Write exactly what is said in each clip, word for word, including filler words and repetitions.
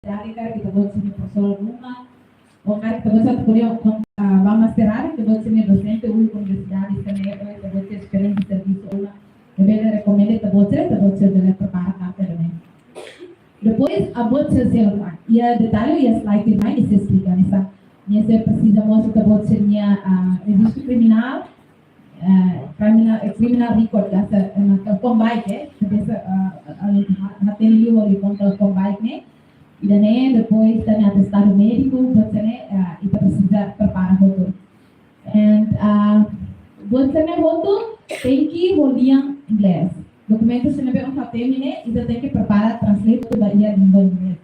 universidade, karik ita-boot sira-nia profesór ruma, ou karik ita-boot sira atu ko'alia ho, ah, ba mestradu, ita-boot sira-nia dosente uluk universidade, sira-ne'e, ita-boot sira esperiénsia servisu ruma, ita bele rekomenda ita-boot sira, ita-boot sira bele prepara karta ida-ne'e. Depois, ah, buat sira seluk, iha detallu iha slide tuirmai nia sei esplika, hanesan, nia sei presiza mós ita-boot sira-nia, ah, rejistu kriminál, eh, criminal, eh, criminal record, hanesan, eh, Telkom Baik, eh, ita bele, eh, eh, ha-, hatene liu ho liafuan Telkom Baik ne'e. Ida-ne'e, depois ita-nia atestadu médiku, buat sira-ne'e, eh, ita presiza prepara hotu. And, ah, buat sira-ne'e hotu tenke ho lian inglés. Dokumentu sira ne'ebé ohin ha'u temi ne'e, ita tenke prepara, translate ba iha língua inglés.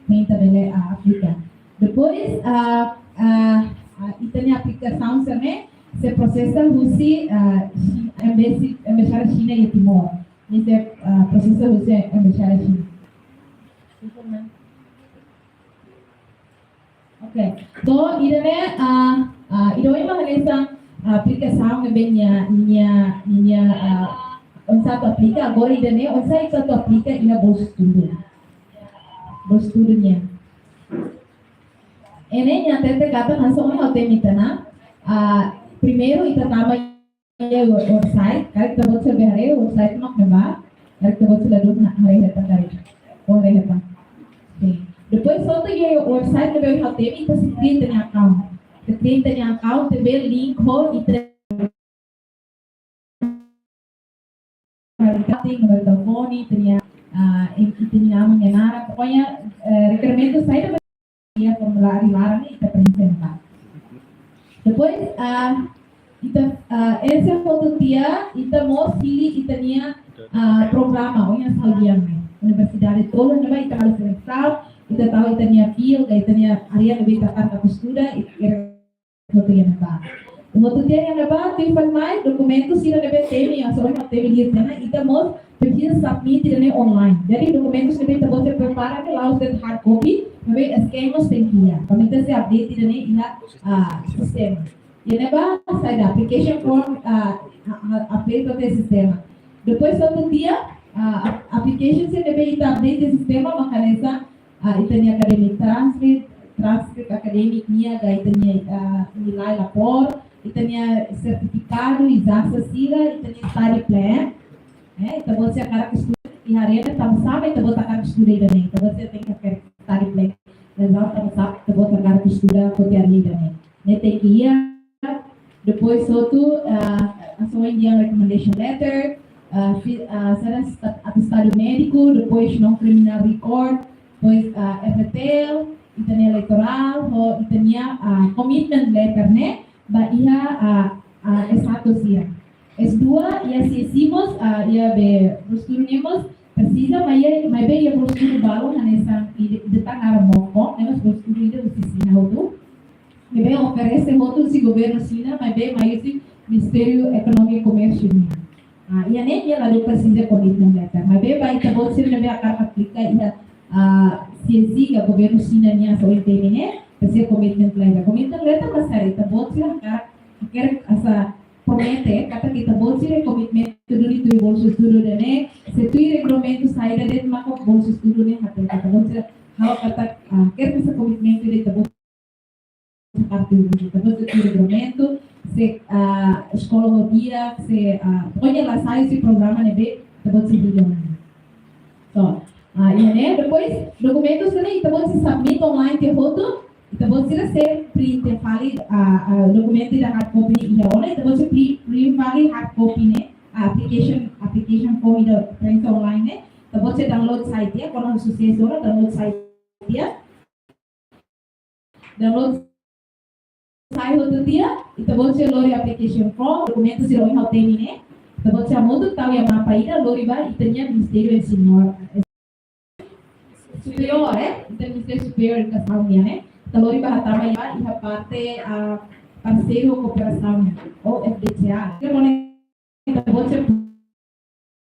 Para ita bele, ah, aplika. Depois, ah, ah, ah, ita-nia aplikasaun sira-ne'e sei prosesa husi, ah, Xi-, embassy, embaixada Xina iha Timor. Nia sei, ah, prosesa husi embaixada Xina. Ok. Entaun, ida-ne'e, ah, ah, ida-ne'e mak hanesan, ah, aplikasaun ne'ebé nia, nia, nia, ah, oinsá atu aplika, agora ida-ne'e, oinsá ita atu aplika iha bolsa estudu. Bolsa estudu nian. Ida-ne'e nia hatete katak hanesan ohin ha'u temi tiha ona, ah, primeiru ita tama iha website, karik ita-boot sira bele haree website mak ne'ebá, karik ita-boot sira ladún haree hetan karik. Oh, haree hetan. Oke. Depois, hotu iha website ne'ebé ha'u temi, ita sei kria ita-nia account. Ita kria ita-nia account, ita bele link ho ita-nia númeru telefone, ita-nia, ah, em, ita-nia naran, nia naran, pokoknya, eh, rekerimentu saida iha formuláriu laran ne'e ita preenxe ona. Depois, ah, ita, ah, ese foto tiha, ita mós hili ita-nia, ah, programa, ohin ha'u dehan ne'e. Universidade tolu ne'ebá ita halo selesaun, ita tau ita-nia field, ka ita-nia área ne'ebé ita hakarak atu estuda, ita foto iha ne'ebá. Foto tiha iha ne'ebá, tuir fali mai, dokumentu sira ne'ebé temi, hanesan ohin ha'u temi liu tiha ona, ita mós presiza submit ida-ne'e online. Jadi, dokumentu sira ne'ebé ita-boot sira prepara ne'e la'ós de'it hard copy, maibé scan mós tenke iha. Para ita sei update ida-ne'e iha, ah, sistema. Iha ne'ebá, saida, application form, ah, ah, ah, update ba sistema. Depois, foto tiha, ah, ap-, application sira ne'ebé ita update iha sistema, mak hanesan, ah, ita-nia academic transcript, transcript akadémiku nian, ka ita-nia, ah, nilai lapor, ita-nia sertifikadu, ijazah sira, ita-nia study plan. Eh, ita-boot sira hakarak estuda iha área ne'ebé, tanbasá mak ita-boot hakarak estuda ida-ne'e. Ita-boot sira tenke hakarak study plan. Rezon tanbasá mak ita-boot hakarak estuda foti área ida-ne'e. Ne'e tenke iha. Depois hotu, ah, hanesan ohin dehan recommendation letter, ah, fi-, ah, saida, sta-, atestadu médiku, depois non criminal record, depois, ah, F D T L, ita-nia eleitorál, ho ita-nia, ah, commitment letter ne'e, ba iha, ah, ah, S satu sira. S dua, iha S I mós, ah, iha be, bolsa estudu nian mós, presiza, maibé, maibé iha bolsa estudu balun, hanesan, ida, ida tan naran MOFCOM, ne'e mós bolsa estudu ida husi Xina hotu. Ne'ebé oferese hotu husi governu Xina, maibé mai husi Ministériu Ekonomia Komérsiu nian. Ah, iha ne'e, nia ladún presiza commitment letter. Maibé ba ita-boot sira ne'ebé hakarak aplika iha, ah, S I S I ka governu Xina nian hanesan ohin temi ne'e, presiza commitment letter. Commitment letter mak saida, ita-boot sira hakarak, hakarak hanesan promete, katak ita-boot sira komitmentu duni tuir bolsa estudu ida-ne'e, sei tuir regulamentu saida de'it maka bolsa estudu ne'e hatete. Ita-boot sira halo katak, ah, hakarak hanesan komitmentu ida ita-boot sira parte duni. Ita-boot sira tuir regulamentu, sei, ah, eskola ho di'ak, sei, ah, pokoknya la sai husi programa ne'ebé ita-boot sira hili ona. So, ah, iha ne'e, depois, dokumentu sira-ne'e, ita-boot sei submit online tiha hotu, ita-boot sira sei print fali, ah, ah, dokumentu ida hard copy ne'e iha ona, ita-boot sei pri-, print fali hard copy ne'e, ah, application, application form ida print online ne'e, ita-boot sei download sai tiha, kuandu susesu ona, download sai tiha. Download sai hotu tiha, ita-boot sei lori application form, dokumentu sira ohin ha'u temi ne'e, ita-boot sei hamutuk tau iha mapa ida, lori ba ita-nia Ministériu Ensinu Superiór, eh? Ita-nia Ministériu Superiór Edukasaun nian, eh? Ita lori ba hatama iha, iha parte, ah, parseiru kooperasaun nian, ou F D C A. Ita-boot sei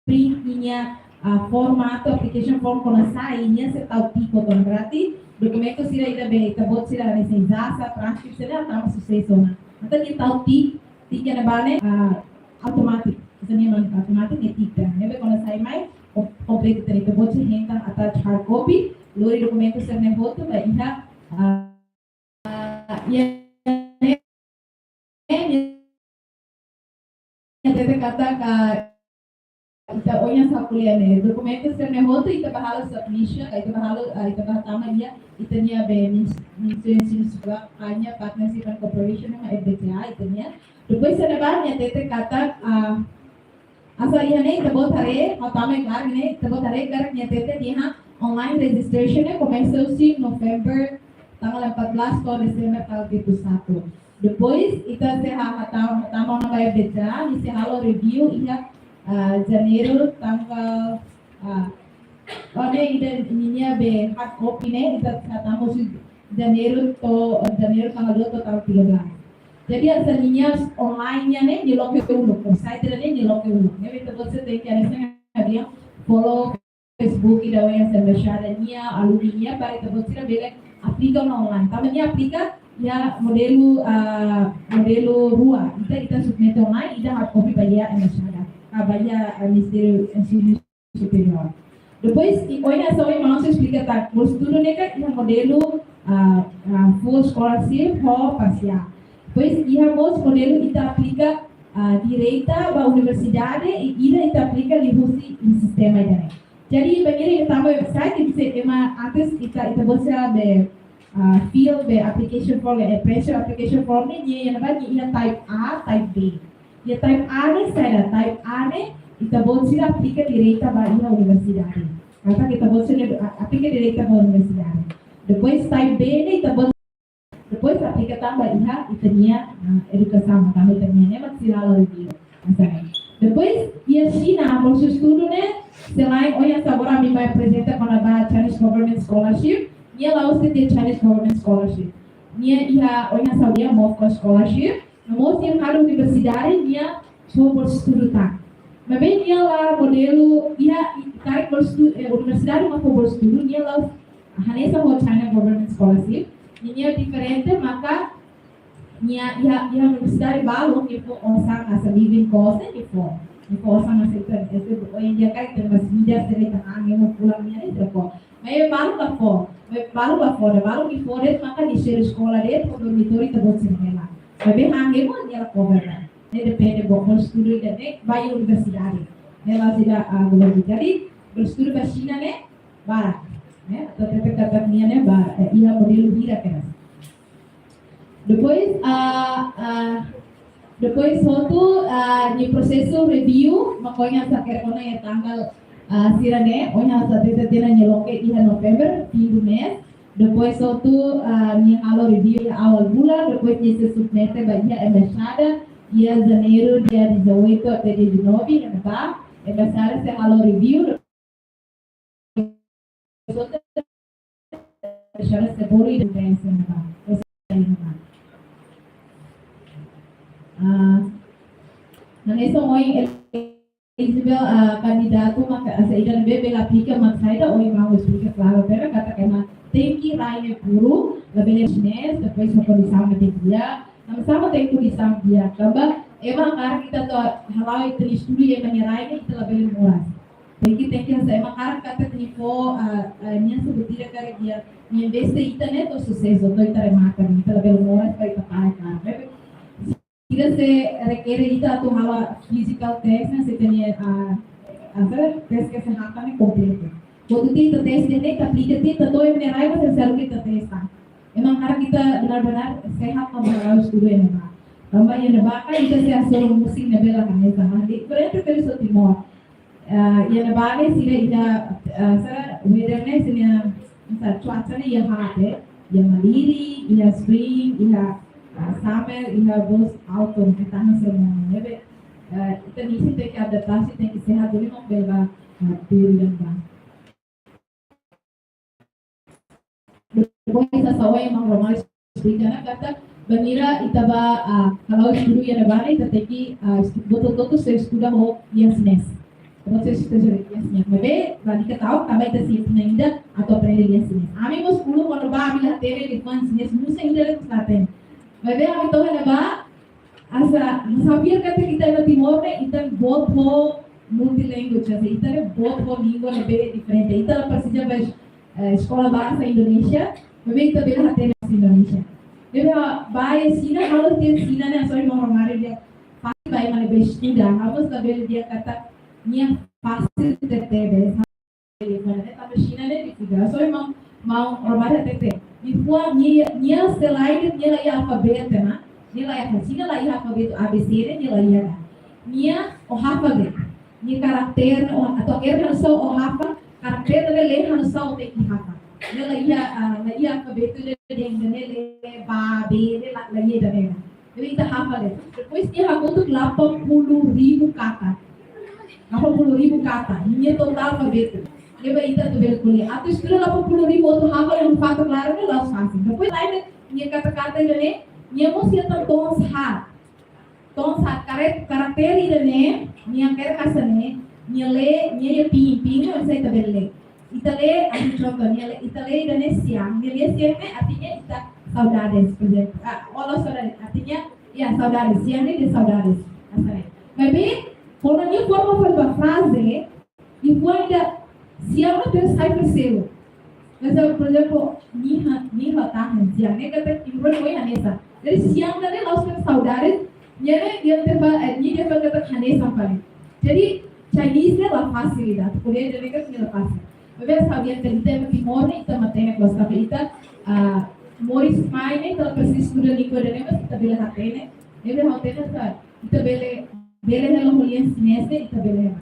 print ninia, ah, formatu, application form kona-ba nia sei tau tick hotu ona, berarti dokumentu sira ida be ita-boot sira hanesan ijazah, transcript sira hatama susesu ona. Entaun nia tau tick, tick iha ne'ebá ne'e, ah, automatic. Ida-ne'e mak automatic nia tick tiha. Ne'ebé kuandu sai mai, kom-, kompletu tiha, ita-boot sei hetan attach hard copy, lori dokumentu sira-ne'e hotu ba iha, ah, iha, iha, iha hatete katak ita ohin sá ko'alia ne'e. Dokumentu sira-ne'e hotu ita bá halo submission, ita bá halo, ah, ita bá hatama iha ita-nia be Minis-, Ministériu Ensinu Superiór, hanya Partnership and Cooperation ho F D C A ita-nia. Depois sira-ne'ebá nia hatete katak, ah, hanesan iha ne'e ita-boot haree, ha'u tama iha ne'e, ita-boot haree karik nia hatete iha online registration ne'e komesa husi November tanggal empat belas to'o Desember tanggal tiga puluh satu. Depois, ita sei ha-, hatama, hatama ona ba F D C A, nia sei halo review iha, ah, Janeiru tanggal, ah, oh ne'e ida ninia be hard copy ne'e, ita sei hatama husi Janeiru to'o, Janeiru tanggal dua to'o tanggal tiga belas. Jadi, hanesan ninia online nian ne'e, nia loke uluk, site nian ne'e, nia loke uluk. Ne'ebé ita-boot sira tenke hanesan hadi'a follow Facebook ida ohin hanesan embaixada nian, alumni nian, para ita-boot sira bele aplika ona online. Tanba nia aplika iha modelu, ah, modelu rua. Ida ita submete online, ida hard copy ba iha embaixada. Ah, ba iha, ah, Ministériu Ensinu Superiór. Depois, i ohin hanesan ohin maun sira esplika katak, bolsa estudu ne'e kan iha modelu, ah, ah, full scholarship ho parsiál. Depois, iha mós modelu ita aplika, ah, direta ba universidade, i ida ita aplika liuhusi sistema ida-ne'e. Jadi, bainhira ita tama website, ita sei ema antes ita, ita-boot sira be, ah, fill be application form, eh, pressure application form ne'e, nia iha ne'ebá, nia iha type A, type B. Iha type A ne'e saida, type A ne'e, ita-boot sira aplika direta ba iha universidade. Katak ita-boot sira a-, aplika direta ba universidade. Depois type B ne'e, ita-boot depois aplika tan ba iha ita-nia, ah, edukasaun, tanba ita-nia ne'e mak sira halo review. Hanesan ne'e. Depois, iha Xina, bolsa estudu ne'e, selain ohin hanesan agora ami mai aprezenta kona-ba Chinese Government Scholarship, nia la'ós de'it Chinese Government Scholarship. Nia iha ohin hanesan iha MOFCO Scholarship, no mós iha kada universidade nia fó bolsa estudu tan. Maibé nia la modelu, iha, i, karik bolsa estu-, eh, universidade mak fó bolsa estudu, nia la'ós hanesan ho China Government Scholarship, ninia diferente maka nia iha, iha universidade balu nia fó osan hanesan living cost, nia fó. Nia fó osan hanesan ita, ita, ohin dia karik ita-nia ida sira ita han ema fulan nian ne'e ita fó. Maibé balu la fó. Maibé balu la fó, ida balu nia fó de'it maka nia selu eskola de'it, ho dormitóriu ita-boot sira hela. Maibé han ema nia la cover. Ne'e depende ba bolsa estudu ida-ne'e ba iha universidade. Ne'e la'ós ida, ah, governu. Jadi, bolsa estudu ba Xina ne'e barak. Ne'e, atu hatete katak nian ne'e ba, eh, iha modelu hira kedas. Depois, ah, ah, depois hotu, ah, nia prosesu review, mak ohin hanesan hakerek ona iha tanggal, ah, sira-ne'e, ohin hanesan hatete tiha ona nia loke iha November, fim do mês. Depois hotu, ah, nia halo review iha awal bulan, depois nia sei submete ba iha embaixada, iha Janeiru, dia dezoito até dia dezanove, ne'ebá, embaixada sei halo review, depois hotu, embaixada sei bolu ida ne'ebá. Ah, hanesan ohin eligible, ah, kandidatu maka, ah, saida ne'ebé bele aplika mak saida, ohin maun esplika klaru, pero katak ema tenke rai ne'e kuru, labele xinés, depois ho kondisaun ne'ebé di'ak, tanba sá mak tenke kondisaun di'ak, tanba ema hakarak ita atu hala'o ita-nia estudu iha ema nia rai ne'e ita labele moras. Tenke, tenke hanesan ema hakarak katak nia fó, ah, ah, nia hanesan buat ida karik nia, nia investe iha ita ne'e to'o susesu, to'o ita remata, ita labele moras para ita paga, karik. Sira sei rekere ita atu halo physical test ne'e, sei tenke, ah, hanesan tes kesehatan ne'e kompletu. Kuandu ita tes ne'e, ita aplika, ita to'o ema nia rai, mas selalu ita tes tan. Ema hakarak ita benar-benar sehat, no bele estuda iha ne'ebá. Tanba iha ne'ebá kan ita sei hasoru musik ne'ebé la hanesan, hanesan diferente dari Timor. Ah, iha ne'ebá ne'e sira iha, ah, sá, weather ne'e sira, hanesan cuaca ne'e iha haat, iha malirin, iha spring, iha, ah, summer, iha mós autumn, entaun hanesan ne'ebé, ah, ita-nia isin tenke adaptasi, tenke sehat duni mak bele bá, ah, tuur iha ne'ebá. Depois hanesan ohin maun Romário esplika ona katak, bainhira ita bá, ah, hala'o estudu iha ne'ebá ne'e, ita tenke, ah, estu-, buat hotu-hotu sei estuda ho lian xinés. Buat sei estuda ho lian xinés. Maibé, lalika ta'uk, tanba ita sempre nia ida atu aprende lian xinés. Ami mós uluk kuandu bá, ami la hatene liafuan xinés, mós nia ida la hatene. Maibé, ami to'o iha ne'ebá, hanesan, hanesan fiar katak ita iha Timor ne'e, ita boot ho multilanguage, hanesan ita ne'e boot ho língua ne'ebé diferente. Ita la presiza bá, eh, eskola bahasa Indonesia, maibé ita bele hatene Indonesia. Ne'ebé ba iha Xina, halo tiha Xina ne'e, hanesan maun Romário dehan, fasil ba ema ne'ebé estuda, ha'u mós labele dehan katak nia fasil tebetebes. Tanba Xina ne'e difisil. Hanesan maun, maun Romário hatete, liafuan nia, nia selae de'it nia la iha alfabetu, nia la iha, Xina la iha alfabetu A B C ne'e, nia la iha. Nia o hafal de'it. Nia karakter, o, atu hakerek hanesan o hafal, karakter ne'e lee hanesan o tenke hafal. Nia la iha, ah, la iha alfabetu de'it, dehan ida-ne'e lee ba, be, ne'e la, la iha ida-ne'e. Jadi ita hafal de'it. Depois nia hamutuk delapan puluh ribu kata. Delapan puluh ribu kata. Nia totál alfabetu. Ne'ebé ita atu bele ko'alia. Atu estuda delapan puluh ribu atu hafal ema fatuk laran ne'e la'ós fasil. Depois lain nia kata-kata ida-ne'e, nia mós iha tan tons haat. Tons haat, karak-, karakter ida-ne'e, nia hakerek hanesan ne'e, nia lee, nia iha pin, pin ne'e hanesan ita bele lee. Ita lee, atu contoh, nia lee, ita lee ida-ne'e siang, nia lee siang ne'e artinya ita saudades, por ezemplu. Ah, olá, saudades, artinya, ya, saudades, siang ne'e dehan saudades, hanesan ne'e. Maibé, kuandu nia forma fali ba fraze, liafuan ida siang ne'e terus sai terseru. Mas, por ezemplu, ni ha'u, ni ha'u tahan siang ne'e katak ita-boot ohin hanesan. Jadi siang ne'e la'ós katak saudades, nia ne'e dehan ba, eh, nia dehan ba katak hanesan fali. Jadi Chinese ne'e la fasil ida, atu ko'alia ida-ne'e katak nia la fasil. Maibé sabe, ita ema Timor ne'e, ita matenek loos, tanba ita, ah, moris mai ne'e, ita la presiza estuda língua ida-ne'e, mas ita bele hatene. Ne'ebé ha'u hatene katak ita bele, bele hela ho lian xinés ne'e, ita bele hela.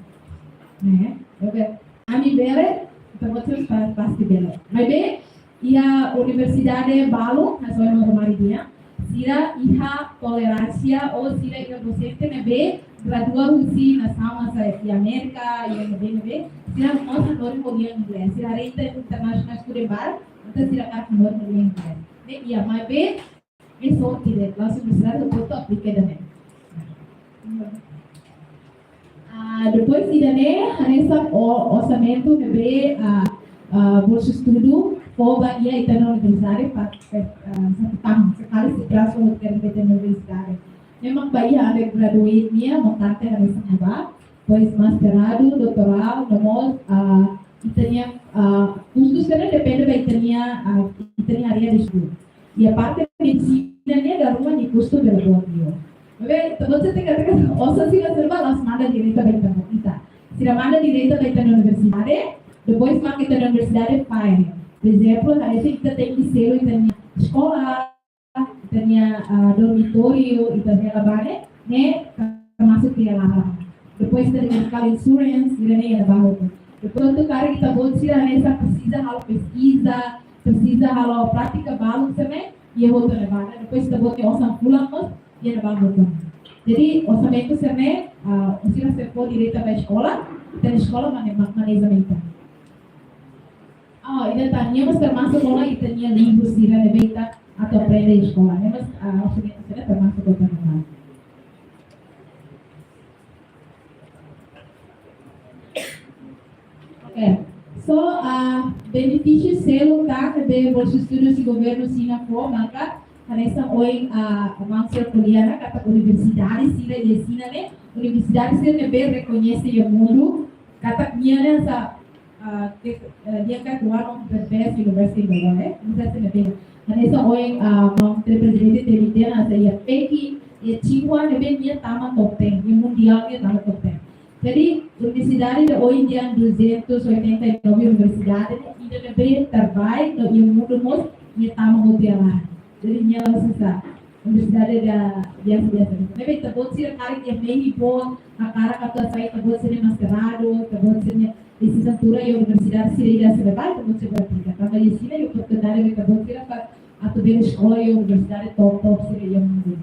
Ne'e, oke. Ami bele, ita-boot pa-, pasti bele. Maibé, iha universidade balu, hanesan maun Romário dehan, sira iha toleránsia ou sira iha dosente ne'ebé gradua husi nasaun hanesan iha Amérika, iha ne'ebé-ne'ebé, sira mós hanorin ho lian inglés. Sira haree ita internasionál student barak, entaun sira hakarak hanorin ho lian inglés. Ne'e iha, maibé, ne'e sorte de'it, la universidade hotu aplika ida-ne'e. Ah, depois ida-ne'e, hanesan o-, orsamentu ne'ebé, ah, ah, bolsa estudu fó ba iha ita-nia universidade para, eh, ah, satu tahun sekali, se transfer ke ita-nia universidade. Memang ba iha undergraduate nian, montante hanesan ne'ebá, depois mestradu, doutoradu, no mós, ah, ita-nia, ah, kustu sira depende ba ita-nia, ah, ita-nia área de estudu. Iha parte medisina ne'e dala ruma nia kustu bele boot liu. Maibé, ita-boot sente katak osan sira ne'ebá la'ós manda direta ba ita-boot, ita. Sira manda direta ba ita-nia universidade, depois mak ita-nia universidade fahe. Por ezemplu, hanesan ita tenke selu ita-nia eskola, ita-nia, ah, dormitóriu, ita-nia labane, ne'e termasuk iha laran. Depois ita-nia medical insurance, ida-ne'e iha ne'ebá hotu. Depois atu karik ita-boot sira hanesan presiza halo peskiza, presiza halo prátika balu sira-ne'e, iha hotu ne'ebá. Depois ita-boot nia osan fulan mós iha ne'ebá hotu. Jadi, orsamentu sira-ne'e, ah, sira sei fó direta ba eskola, ita-nia eskola mane-, ma-, maneja mai ita. Ah, ida tan, nia mós termasuk ona ita-nia livru sira ne'ebé ita atu aprende iha eskola. Nia mós, ah, orsamentu sira termasuk ona. Oke. So, ah, benefísiu seluk tan ne'ebé bolsa estudu husi governu Xina fó, maka hanesan ohin, ah, maun sira ko'alia ona katak universidade sira iha Xina ne'e, universidade sira ne'ebé rekoñese iha mundu, katak nia ne'e hanesan, ah, ke, eh, nia katak one of the best university in the world, eh? Universidade ne'ebé. Hanesan ohin, ah, maun prezidente dehan, hanesan iha Peking, iha Tsinghua ne'ebé nia tama top ten, iha mundiál nia tama top ten. Jadi, universidade ida ohin dehan duzentos e oitenta e nove universidade, ida ne'ebé terbaik no iha mundu mós, nia tama hotu iha laran. Jadi, nia la susar. Universidade ida biasa-biasa. Ne'ebé ita-boot sira karik iha mehi boot, hakarak atu hasai ita-boot sira-nia mestradu, ita-boot sira-nia lisensiatura iha universidade sira ida sira bá, ita-boot sira bele aplika. Tanba iha Xina iha oportunidade ba ita-boot sira para atu bele eskola iha universidade top-top sira iha mundu.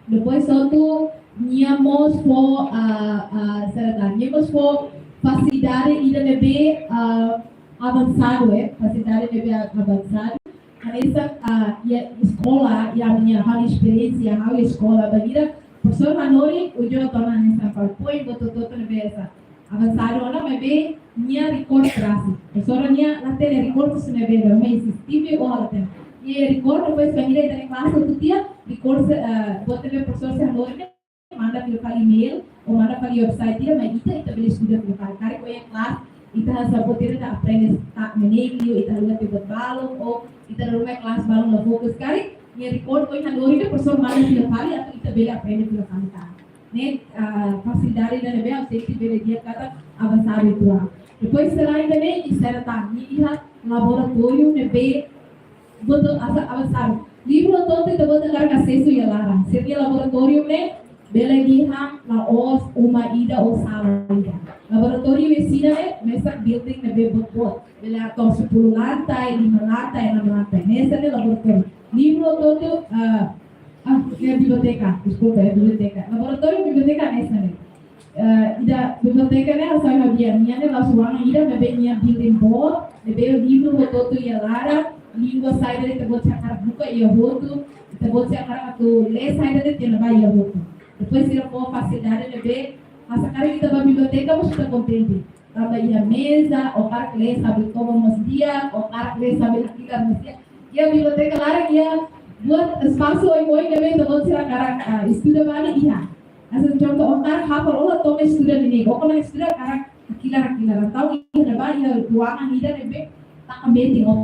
Depois, outro, nia mós fó, ah, ah, saida tan, nia mós fó fasilidade ida ne'ebé, ah, avansadu, eh, fasilidade ne'ebé avansadu. Hanesan, ah, iha eskola, iha ami-nia, ha'u-nia esperiénsia, ha'u iha eskola, bainhira profesór hanorin, ujung tona hanesan PowerPoint, buat hotu-hotu ne'ebé hanesan avansadu ona, maibé nia record keras. Profesora nia la hatene record sira ne'ebé, maibé C C T V ou la hatene. Nia record, depois bainhira ita-nia kelas hotu tiha, record, eh, buat ne'ebé profesór sei hanorin, manda fila fali email, ou manda fali website ida, mai ita, ita bele estuda fila fali. Karik ohin kelas, ita hanesan buat ida ita aprende tak menengli, ita haluha tiha buat balun, ou ita dala ruma iha kelas balun la fokus karik, nia record ohin hanorin ne'e profesór manda fila fali atu ita bele aprende fila fali tan. Ne'e, ah, fasilidade ida ne'ebé ha'u sente bele di'ak katak avansadu uitoan. Depois selain ida-ne'e, iha sira tan, nia iha laboratóriu ne'ebé buat hotu avansadu. Livru hotu-hotu ita-boot hakarak asesu iha laran. Sira-nia laboratóriu ne'e bele dehan la'ós uma ida ou sala ida. Laboratóriu iha Xina ne'e mesak building ne'ebé boot-boot. Bele atu sepuluh lantai, lima lantai, enam lantai. Ne'e hanesan ne'e laboratóriu. Livru hotu-hotu, ah, ah, iha biblioteka. Deskulpa, iha biblioteka. Laboratóriu, biblioteka hanesan ne'e. Eh, ida biblioteka ne'e hanesan ha'u dehan, nia ne'e la'ós ruangan ida, maibé nia building boot, ne'ebé livru hotu-hotu iha laran, língua saida de'it ita-boot sira hakarak buka iha hotu, ita-boot sira hakarak atu lee saida de'it iha ne'ebá iha hotu. Depois sira fó fasilidade ne'ebé, hanesan karik ita bá biblioteka mós ita kontente. Tanba iha meza, ó hakarak lee sambil toba mós di'ak, ó hakarak lee sambil hakilar mós di'ak. Iha biblioteka laran iha buat espasu oioin ne'ebé ita-boot sira hakarak, ah, estuda bá ne'e iha. Hanesan contoh, ó hakarak hafal, ó la to'o mai estuda neineik, ó kona estuda hakarak hakilar, hakilar. Entaun iha ne'ebá iha ruangan ida ne'ebé taka metin, ó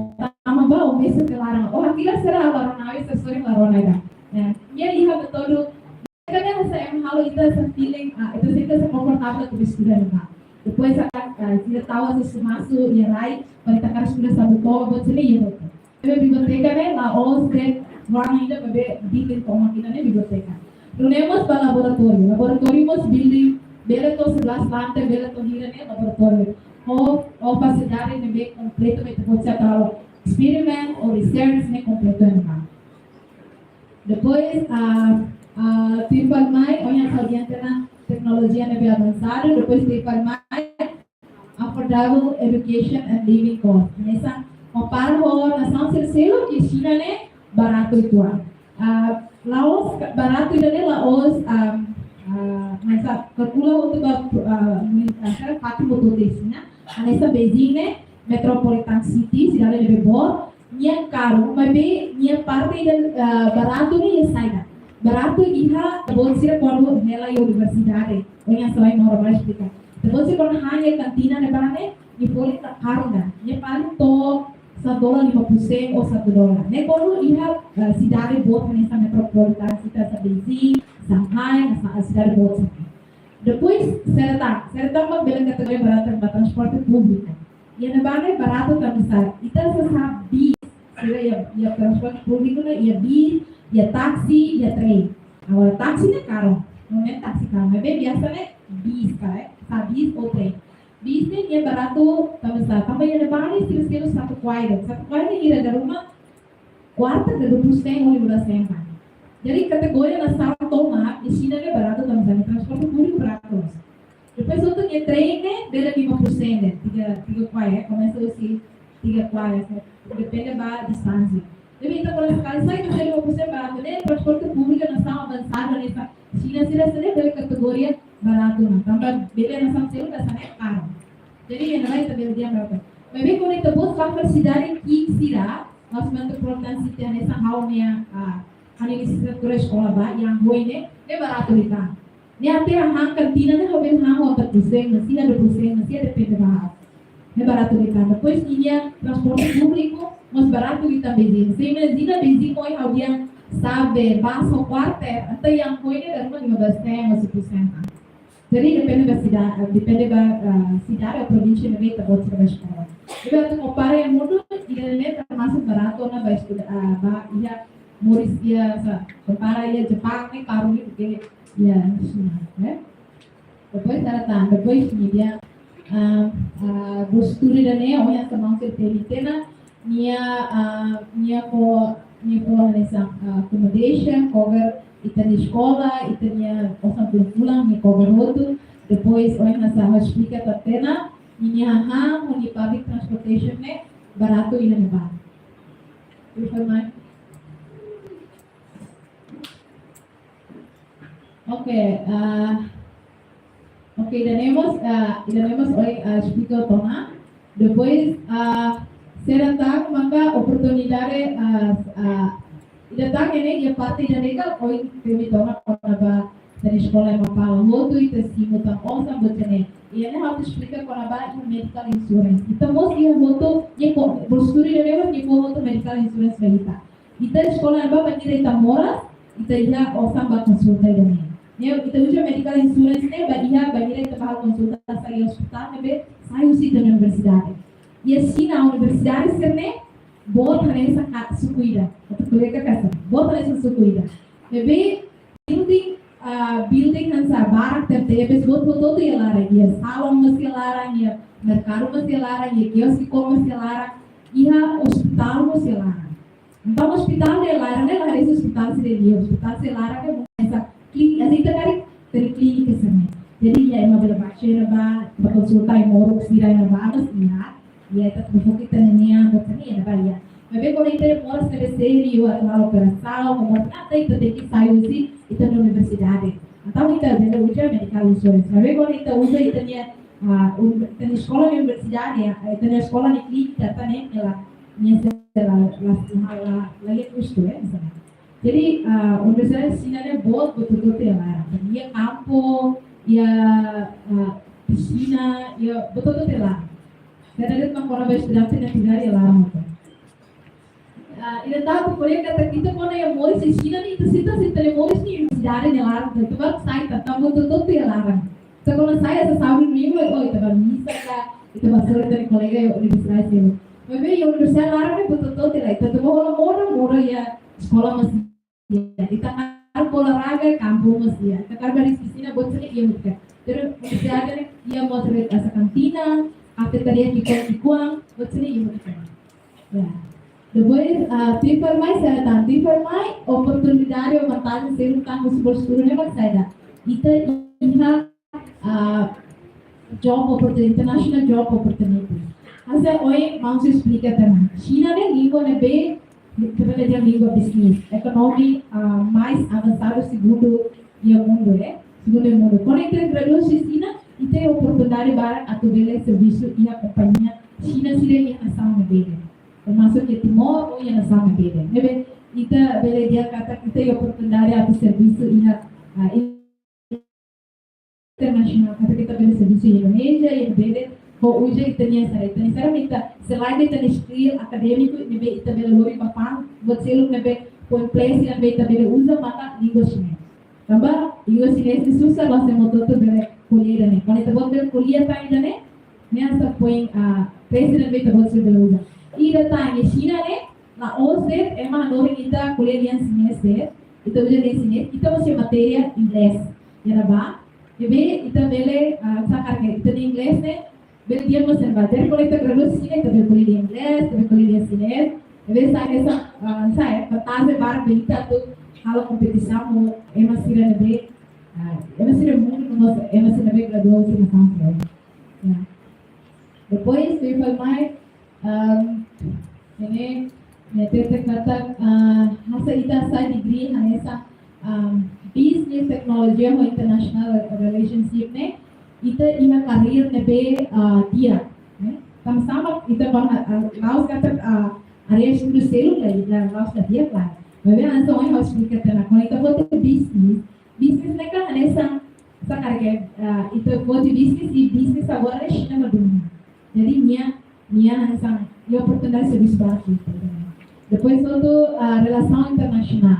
tama bá, ó mesak iha laran. Ó hakilar sira la rona, ó hakilar sira la rona ida. Ya, iha, iha métodu. Ida-ne'e hanesan ema halo ita hanesan feeling, ah, ita sente hanesan konfortavel atu estuda ne'ebá. Depois, ah, ah, ita tau hanesan sumasu iha rai, para ita hakarak estuda sambil toba, buat sira-ne'e iha hotu. Ne'ebé biblioteka ne'e la'ós de'it ruangan ida, maibé building tomak ida ne'e biblioteka. Nune'e mós ba laboratóriu. Laboratóriu mós building, bele to'o sebelas lantai, bele to'o hira ne'e laboratóriu. Ho, ho fasilidade ne'ebé kompletu, ne'ebé ita-boot sira atu halo experiment ou research ne'e kompletu iha ne'ebá. Depois, ah, ah, tuir fali mai, ohin ha'u dehan tiha ona teknolojia ne'ebé avansadu, depois tuir fali mai, affordable education and living cost. Hanesan, kompara ho nasaun sira seluk, iha Xina ne'e baratu uitoan. Ah, la'ós ka-, baratu ida-ne'e la'ós, ah, ah, hanesan kalkula hotu ba, ah, mi-, ah, sira fatin hotu-hotu iha Xina. Hanesan Beijing ne'e, metropolitan city, sidade ne'ebé boot, nia karun, maibé nia parte ida, ah, baratu ne'e iha saida. Baratu iha, ita-boot sira kuandu hela iha universidade, ohin hanesan ohin maun Romar esplika. Ita-boot sira kuandu han iha kantina ne'ebá ne'e, nia folin la karun ona. Nia paling to'o satu dolar lima puluh sen ou satu dolar. Ne'e kuandu iha, eh, sidade boot hanesan metropolitan, sita hanesan Beijing, Shanghai, hanesan sidade boot sira. Depois, sira tan, sira tan mak bele kategoria baratu ba transporte públiku. Iha ne'ebá ne'e baratu tanba sá, ita hanesan bis, sira iha, iha transporte públiku ne'e, iha bis, iha táksi, iha trem. Agora, táksi ne'e karun, no ne'e táksi karun, maibé biasa ne'e bis ka, eh, hanesan bis ou trem. Bis ne'e, nia baratu tanba sá, tanba iha ne'ebá ne'e sira selu satu kuai de'it, satu kuai ne'e hira, dala ruma kuarenta ka dua puluh sen ou lima puluh sen tan. Jadi, kategoria nasaun tomak, iha Xina ne'e baratu tanba sá, transporte públiku baratu. Depois, hotu nia trem ne'e, bele lima puluh sen de'it, tiga, tiga kuai, eh, komesa husi tiga kuai, eh, depende ba distánsia. Jadi, ita kalau sekali sai, ita lima puluh sen baratu, ne'e transporte públiku nasaun avansadu, ne'e hanesan Xina sira hanesan ne'e bele kategoria baratu ona, tanba bele nasaun seluk hanesan ne'e karun. Jadi, iha ne'ebá ita bele dehan baratu. Maibé kuandu ita-boot bá ba sidade ki'ik sira, la'ós metropolitan city hanesan ha'u-nia, ah, ha'u-nia lisensiatura eskola bá, iha Anhui ne'e, ne'e baratu liután. Ne'e até ha'u han kantina ne'e ha'u bele han ho empat puluh sen, masih dua puluh sen, masih depende ba ha'u. Ne'e baratu liután. Depois, ninia transporte públiku mós baratu liután Beijing. Se imajina Beijing ohin ha'u dehan Save, bus ho kuarter, até iha Anhui ne'e dala ruma lima belas sen ou sepuluh sen. Jadi, depende ba sida-, depende ba, ah, sidade ou provínsia ne'ebé ita-boot sira bá eskola. Jadi, atu kompara iha mundu, ida-ne'e termasuk baratu ona ba estuda, ah, ba iha moris iha, hanesan, kompara iha Japaun ne'e karun liu, porque iha Xina, eh. Depois, sira tan, depois nia dehan, ah, ah, buat estudu ida-ne'e, ohin hanesan maun sira temi tiha ona, nia, ah, nia fó, nia fó hanesan, ah, accommodation, cover ita-nia eskola, ita-nia osan fulan-fulan, nia cover hotu. Depois, ohin hanesan ha'u esplika tiha ona, ninia hahán, ho nia public transportation ne'e baratu iha ne'ebá. Tuir fali mai. Oke, ah, oke, ida-ne'e mós, ah, ida-ne'e mós ohin, ah, esplika tiha ona. Depois, ah, sira tan maka oportunidade, ah, ah, ida tan ne'e, iha parte ida-ne'e ka ohin temi tiha ona kona-ba ita-nia eskola ema pala hotu, ita simu tan osan, buat sira-ne'e. Iha ne'e ha'u atu esplika kona-ba iha medical insurance. Ita mós iha hotu, nia ko, bolsuri de lewat, nia ko hotu medical insurance ba ita. Ita eskola ne'ebá bainhira ita moras, ita iha osan ba konsulta ida-ne'e. Ne'e, ita uza medical insurance ne'e ba iha bainhira ita bá konsulta sai ospitál ne'ebé sai husi ita-nia universidade. Iha Xina universidade sira-ne'e boot hanesan ka suku ida. Atu kolega kasa. Boot hanesan suku ida. Ne'ebé building, ah, building hanesan barak tebetebes, boot hotu-hotu iha laran. Iha salon mós iha laran, iha merkadu mós iha laran, iha kioske mós iha laran, iha ospitál mós iha laran. Entaun ospitál iha laran ne'e la hanesan ospitál sira iha, ospitál sira iha laran ne'e hanesan klínika, hanesan ita karik, dari klínika sira-ne'e. Jadi iha ema bele bá, sira bá, bá konsulta, ema moruk sira iha, bá, mas iha, iha ita tuku ita-nia, buat sira-ne'e iha, bá, iha. Maibé kuandu ita moras ne'ebé sériu, atu halo operasaun, moras ne'e ita tenke sai husi ita-nia universidade. Entaun ita bele uza medical insurance. Maibé kuandu ita uza ita-nia, ah, un-, ita-nia eskola nia universidade, ah, ita-nia eskola nia klínika, ita-nia, ela, nia se la, la, la, la, la, la, kustu, eh, misalnya. Jadi, ah, universidade Xina ne'e boot, boot hotu-hotu iha laran. Iha kampu, iha, ah, pisina, iha boot hotu-hotu iha laran. Kada de'it mak kona-ba estudante ne'e tirar iha laran hotu. Ah, ida tan atu ko'alia katak ita kuandu iha moris iha Xina ne'e, ita sente, sente ita moris iha universidade nia laran, ita baru sai, ita tama hotu-hotu iha laran. Ita kuandu sai, ita sabe minggu, oh, ita bá misa ka, ita bá hasoru ita-nia kolega iha universidade seluk. Maibé iha universidade laran ne'e boot hotu-hotu iha laran, ita atu bá hola modo, modo iha eskola mós iha. Ita hakarak olahraga, kampu mós iha. Ita hakarak bá iha pisina, buat sira-ne'e iha hotu. Terus universidade ne'e iha mós hanesan kantina, kafetaria ki'ikoan-ki'ikoan, buat sira-ne'e iha hotu. Ya. Depois, ah, tuir fali mai saida tan, tuir fali mai oportunidade ou vantajen seluk tan husi bolsa estudu ne'e mak saida. Ita iha, ah, job opportunity, international job opportunity. Hanesan ohin maun sira esplika tiha ona. Xina ne'e língua ne'ebé, ita bele dehan língua bisnis. Ekonomia, ah, mais avansadu segundu iha mundu, eh? Segundu iha mundu. Kuandu ita gradua husi Xina, ita iha oportunidade barak atu bele servisu iha kompañia Xina sira iha nasaun ne'ebé de'it. Termasuk iha Timor, ou iha nasaun ne'ebé de'it. Ne'ebé, ita bele dehan katak ita iha oportunidade atu servisu iha, ah, internasionál, katak ita bele servisu iha Indonézia, iha ne'ebé de'it, ho uza ita-nia sara, ita-nia sara, ita, selain ita-nia skill akadémiku, ne'ebé ita bele lori ba fa'an, buat seluk ne'ebé, poin plus ne'ebé ita bele uza, maka língua xinés. Tanba língua xinés ne'e susar, la hanesan ema hotu-hotu bele ko'alia ida-ne'e. Kuandu ita-boot bele ko'alia tan ida-ne'e, ne'e hanesan poin, ah, plus ne'ebé ita-boot sira bele uza. Ida tan iha Xina ne'e, la'ós de'it ema hanorin ita ko'alia lian xinés de'it, ita uza lian xinés, ita mós iha matéria inglés. Iha ne'ebá, ne'ebé ita bele, ah, hanesan karik ita-nia inglés ne'e, bele di'ak mós iha ne'ebá. Jadi kuandu ita gradua Xina, ita bele ko'alia lian inglés, ita bele ko'alia lian xinés. Ne'ebé sai hanesan, ah, sai, vantajen barak ba ita atu halo kompetisaun ho ema sira ne'ebé, ah, ema sira mundu no mós ema sira ne'ebé gradua husi nasaun seluk. Ya. Depois, tuir fali mai, um, ne'e, ne'e hatete katak, ah, hanesan ita sai degree hanesan, um, business, teknolojia ho international relationship ne'e, ita iha karir ne'ebé, ah, di'ak, ne'e? Tanba sá mak ita bá, ah, la'ós katak, ah, área estudu seluk la'ós, la'ós la di'ak, la'ós. Maibé hanesan ohin ha'u esplika tiha ona, kuandu ita foti business, business ne'e kan hanesan, hanesan karik, ah, ita foti business, i business agora ne'e Xina mak domina. Jadi nia, nia hanesan, nia oportunidade servisu barak ita. Depois outro, ah, relasaun internasionál.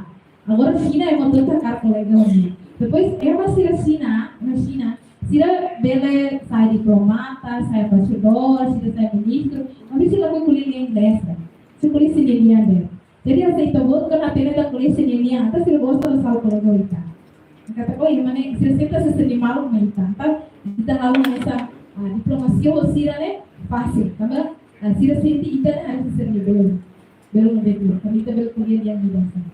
Agora Xina ema hotu-hotu hakarak ko'alia ho nia. Depois ema sira Xina, ema Xina, sira bele sai diplomata, sai embaixadór, sira sai ministru, maibé sira lakohi ko'alia lian inglés, ne'e? Sira ko'alia sira-nia lian de'it. Jadi hanesan ita-boot kuandu hatene ita ko'alia sira-nia lian, entaun sira gosta loos halo ko'alia ho ita. Katak, oh, ema ne'e, sira sente hanesan sira-nia maluk mak ita. Entaun ita halo hanesan, ah, diplomasia ho sira ne'e fasil. Tanba, ah, sira sente ita ne'e hanesan sira-nia belun. Belun ne'ebé di'ak. Tanba ita bele ko'alia lian ida hanesan.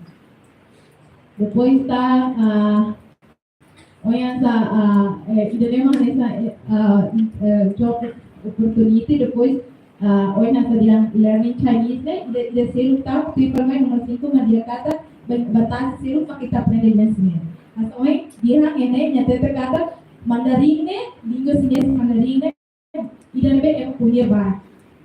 Depois ita, ah, ohin hanesan, ah, eh, ida-ne'e mak hanesan, eh, ah, eh, job opportunity, depois, ah, ohin hanesan dehan learning Chinese ne'e, ida, ida seluk tan, tuir fali mai númeru cinco mak dehan katak, ban-, vantajen seluk mak ita aprende lian xinés. Mas ohin, dehan iha ne'e, nia hatete katak, Mandarin ne'e, língua xinés Mandarin ne'e, ida ne'ebé ema ko'alia barak.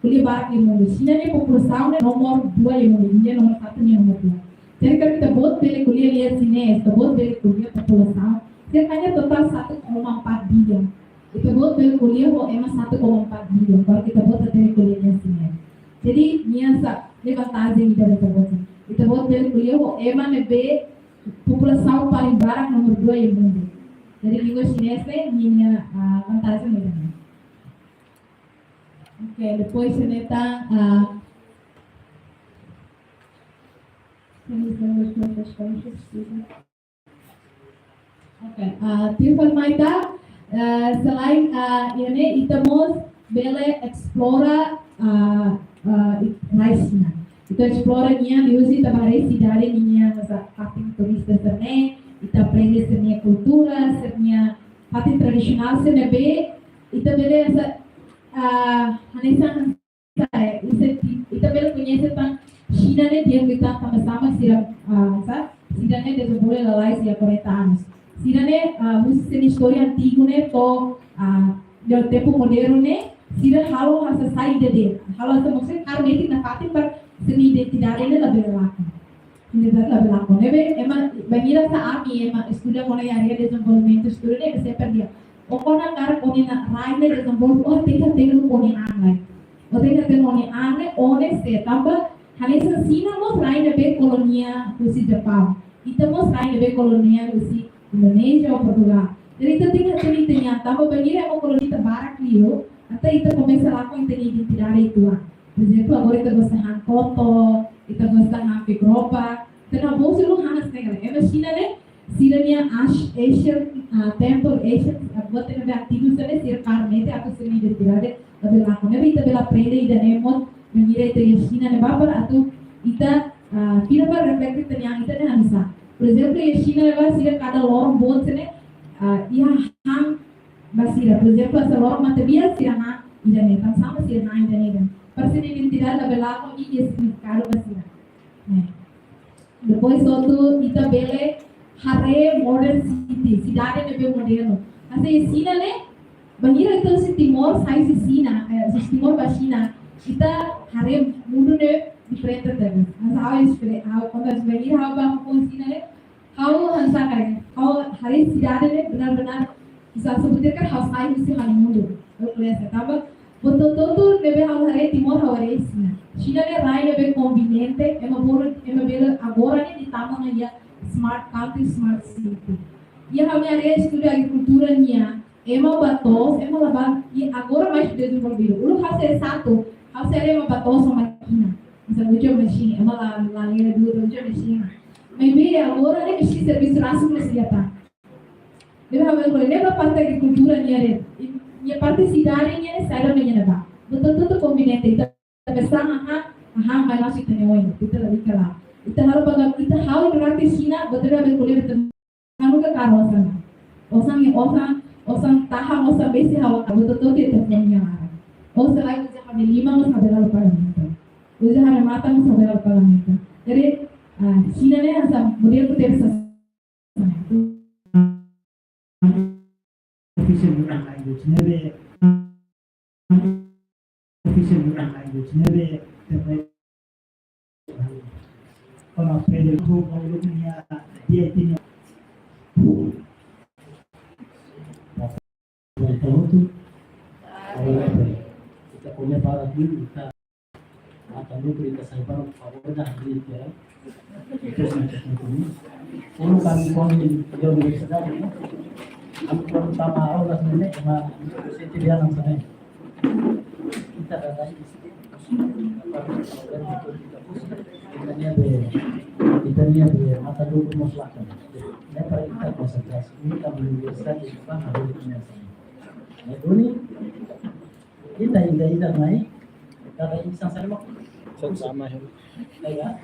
Ko'alia barak iha mundu. Xina nia populasaun ne'e nomor dua iha mundu. Índia nomor satu, nia nomor dua. Jadi kuandu ita-boot bele ko'alia lian xinés, ita-boot bele ko'alia populasaun, Dia hanya total satu koma empat billion. Ita-boot bele ko'alia ho ema satu koma empat billion, baru ita-boot hatene ko'alia nia sini. Jadi, nia hanesan, ne'e vantajen ida ita-boot. Ita-boot bele ko'alia ho ema ne'ebé populasaun paling barak nomor dua iha mundu. Jadi, língua xinés ne'e, nia, ah, vantajen ida-ne'e. Oke, depois ita, ah, Oke, ah, tuir fali mai ita, ah, selain, ah, iha ne'e ita mós bele esplora, ah, ah, i-, rai Xina. Ita esplora nia liuhusi ita bá haree sidade nian hanesan fatin turista sira-ne'e, ita aprende sira-nia kultura, sira-nia fatin tradisionál sira ne'ebé, ita bele hanesan, ah, hanesan Ita, ita, ita bele koñese tan Xina ne'e di'ak liután tanba sira, ah, sa, sira-ne'e dezenvolve lalais iha quarenta anos. Sira-ne'e, ah, husi sira-nia istória antigu ne'e to'o, ah, iha tempu modernu ne'e, sira halo hanesan saida de'it. Halo hanesan mós kaer metin nafatin para sira-nia identidade ne'e labele lakon. Identidade labele lakon. Ne'ebé, ema, bainhira hanesan ami, ema estuda kona-ba área dezenvolvimentu, estuda ne'e, sempre dehan, ó kona-ba karik ó-nia rai ne'e dezenvolve, ó tenke hatene ó-nia an lai. Ó tenke hatene ó-nia an ne'e, ó ne'e sé, tanba hanesan Xina mós rai ne'ebé kolonia husi Japaun. Ita mós rai ne'ebé kolonia husi Indonézia ou Portugál. Jadi ita tenke hatene ita-nia an, tanba bainhira ema kolonia ita barak liu, entaun ita komesa lakon ita-nia identidade uitoan. Por ezemplu, agora ita gosta han koto, ita gosta han fik-ropa, ita la bolu sira han hanesan ne'e. Ema Xina ne'e, sira-nia Ash-, Asian, ah, temple, Asian, ah, buat ne'ebé antigu sira-ne'e, sira kaer metin atu sira-nia identidade labele lakon. Ne'ebé ita bele aprende ida-ne'e mós, bainhira ita iha Xina ne'ebá para atu ita, ah, ita bá reflete ita-nia an, ita-nia hanesan. Por ezemplu, iha Xina ne'ebá sira kada loron boot sira-ne'e, ah, iha han ba sira. Por ezemplu, hanesan loron matebian sira han ida-ne'e, tansá mak sira han ida-ne'e. Para sira-nia identidade labele lakon i iha signifikadu ba sira. Ne'e. Depois outro, ita bele haree modern city, sidade ne'ebé modernu. Hanesan iha Xina ne'e, bainhira ita husi Timor, sai husi Xina, eh, husi Timor ba Xina, ita haree mundu ne'e diferente tebes. Mas ha'u espere, ha'u, kuandu bainhira ha'u bá husi Xina ne'e, ha'u hanesan karik, ha'u haree sidade ne'e benar-benar bisa sebut katak ha'u sai husi ha'u-nia mundu. Ha'u klase, tanba buat hotu-hotu ne'ebé ha'u haree Timor, ha'u haree Xina. Xina ne'e rai ne'ebé konveniente, ema bolu, ema bele agora ne'e dehan mak iha smart country, smart city. Iha ha'u-nia área estuda agrikultura nian, ema bá to'os, ema la bá, i agora mais dezenvolvidu. Uluk ha'u sei S satu, ha'u sei haree ema bá to'os ho mákina. Hanesan uza machine, ema la, la lera dura, uza machine. Maibé agora ne'e machine servisu rasik la sira tan. Ne'ebé ha'u bele ko'alia, ne'ebá parte agrikultura nian de'it. I, iha parte sidade nian ne'e saida mak iha ne'ebá. Buat hotu-hotu konveniente, ita bele han, han, han, mai masuk ita-nia oin, ita la bika la. Ita halo paga, ita halo durante Xina, buat ne'ebé ha'u bele ko'alia, ita haruka kaer osan. Osan iha osan, osan tahan, osan besi ha'u, buat hotu-hotu ita fó nia laran. Osan lain uza ha'u-nia liman, osan bele halo pagamenta. Uza ha'u-nia matan, osan bele halo pagamenta. Jadi, ah, Xina ne'e hanesan modelu tersa official language ne'ebé, official language ne'ebé, kalau pede tu, kalau dia itu. Ita hotu, ita ko'alia barak duni, ita matan lucru, ita sai barak, favór dah, hadirin, ya. Itu sangat penting. Uluk ami ko'alia di universidade, ya. Ami ko'alia tama aulas ne'e, ema dosente dehan hanesan ne'e. Ita dada ini, ita-nia be, ita-nia be matan lucru mós lakon. Ne'e para ita konsentrasi, ita universidade, ita harus punya. Ne'e duni, ita ida-idak mai, kada insan saja mau. Sama, ya. Ya.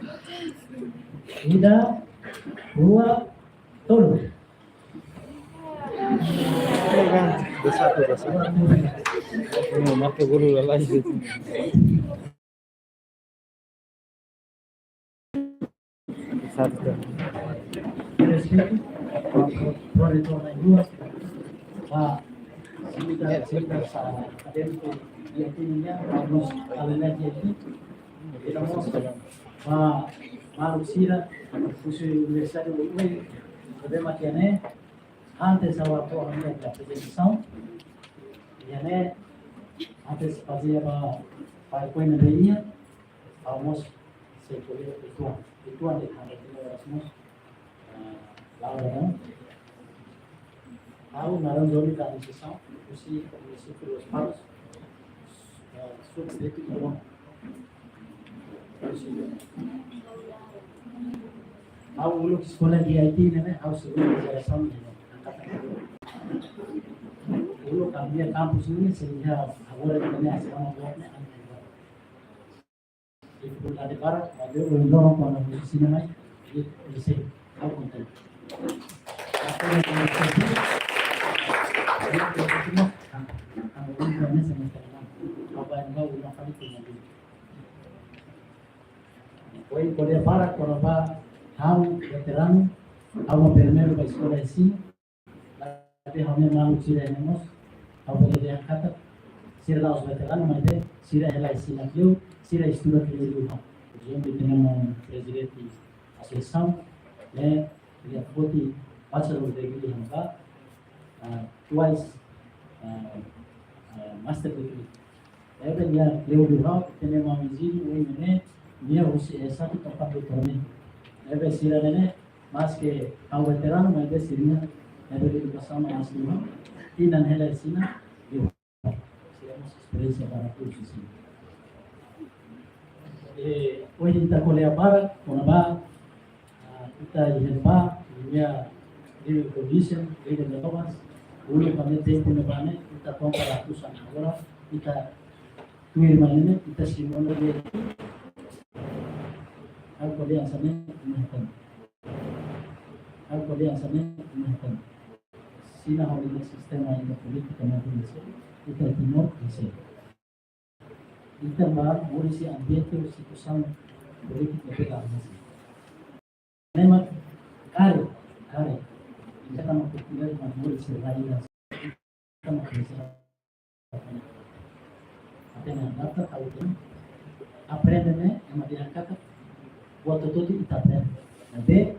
Ida, dua, tolu. Dua satu, dua satu. Ini mau pakai guru lah lagi. Satu. Proyek dua. Pak, kita, kita sa-, ada yang yang punya, harus kalian lihat itu. Kita mau, Pak, maluk sira, khusus universitas U U I, ada makian, eh, Antes ha'u hato'o ha'u-nia aprezentasaun, iha ne'e, antes fazia ba, ba ko'alia ne'ebé iha, ha'u mós sei ko'alia uitoan, uitoan de'it ha'u-nia Erasmus, eh, Laura, não? Ha'u naran Johnny Dani Sessão, husi munisípiu Lospalos, eh, subdistritu Ituan. Ha'u uluk eskola iha Haiti ne'e, ha'u segunda jerasaun ne'e. Uluk ami-nia kampus ne'e, sehingga agora ne'e asrama buat ne'e, ami difikultade barak, maibé ohin loron kuandu husi sira mai, i, i sei, ha'u kontente. Ohin ko'alia barak kona-ba ha'u veteranu, ha'u primeiru ba eskola ensinu, tapi ha'u-nia maluk sira ne'e mós, ha'u bele dehan katak, sira la'ós veteranu, maibé sira hela ensina kleur, sira estuda kleur liu ha'u. Por ezemplu, tenke mós prezidente asosiasaun, ne'e, iha foti bachelor degree iha ne'ebá, ah, twice, ah, ah, master degree. Ne'ebé nia kleur liu ha'u, tenke mós viziñu, oi, ne'e, nia husi S satu to'o doutoramento. Ne'ebé sira ne'e, maske ha'u veteranu, maibé sira-nia, ne'ebé edukasaun maski liu ha'u, tinan hela ensina liu ha'u. Sira mós esperiénsia barak husi sira. Eh, ohin ita ko'alia barak, kona-ba, ah, ita iha ne'ebá, iha living condition, living allowance, uluk ami-nia tempu ne'ebá ne'e, ita kompara husi agora, ita tuir mai ne'e, ita simu ona de'it. Ha'u ko'alia hanesan ne'e, ne'e kan. Ha'u ko'alia hanesan ne'e, ne'e kan. Sira ha'u-nia sistema ida polítika ne'e, ita Timor, ita. Ita ba moris iha ambiente situasaun polítika ne'ebé la hanesan. Ne'e mak karik, karik. Ita tama populer ba moris iha rai ida. Ita mak bisa. Ita mak adapta, ha'u dehan. Aprende ne'e, ema dehan katak, buat hotu-hotu ita aprende. Maibé,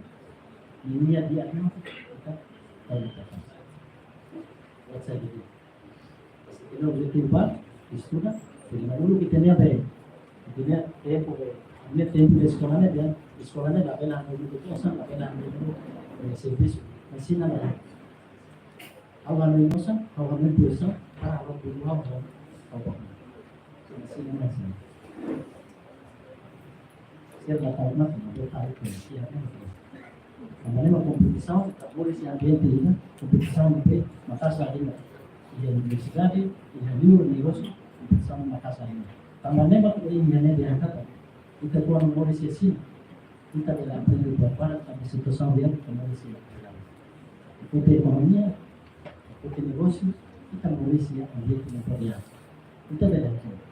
ninia di'ak ne'e ita tahu ita. Buat saida de'it. Ita-nia objetivu ba estuda, ita-nia uluk ita-nia be. Ita-nia tempu be. Ami-nia tempu de eskola ne'e, dehan eskola ne'e labele hanoin uluk osan, labele hanoin uluk, eh, servisu. Ensina la. Ha'u hanoin osan, ha'u hanoin tuir osan, para ha'u tuir ha'u, ha'u, ha'u ba. Ensina la, ensina. Sira la tahu mak, mak tahu ke, sira kan. Tanba ne'e mak kompetisaun, ita moris iha ambiente ida, kompetisaun ne'ebé maka'as ida. Iha universidade, iha liur negósiu, kompetisaun maka'as ida. Tanba ne'e mak iha ne'e dehan katak, ita kuandu moris iha sini, ita bele aprende buat barak, tanba situasaun di'ak, ita moris iha. Ita ekonomia, ita negósiu, ita moris iha ambiente ne'ebé di'ak. Ita bele aprende.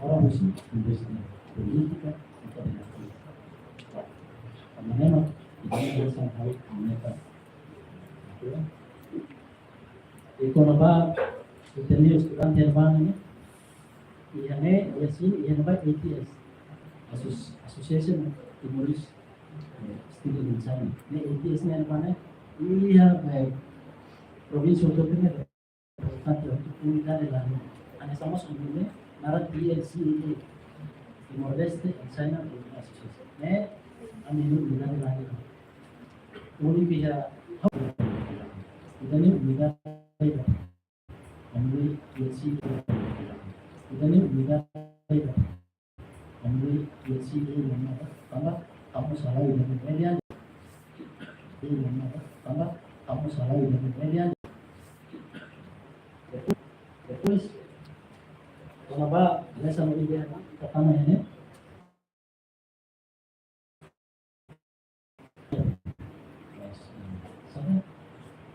Ora husi universidade, polítika, ita bele aprende. Tanba ne'e mak, ita bele aprende. I kona-ba, ita-nia estudante ne'ebá ne'e, iha ne'e, iha sini, iha ne'ebá A T S. Asso-, Association of Timorese, eh, Student in China. Ne'e A T S ne'e ne'ebá ne'e, iha, eh, provínsia hotu-hotu ne'e, reprezentante hotu unidade la halimar. Hanesan mós ami-nia, naran T L C A, Timor-Leste and China Alumni Association. Ne'e, ami-nia unidade la halimar. Uni biha, ita-nia unidade, ami-nia T L C A, ita-nia unidade, ami-nia T L C A, tanba, tanba, tanba, tanba, Depois, depois, kona-ba, hanesan ohin dehan, ita tama iha ne'e. Sabe?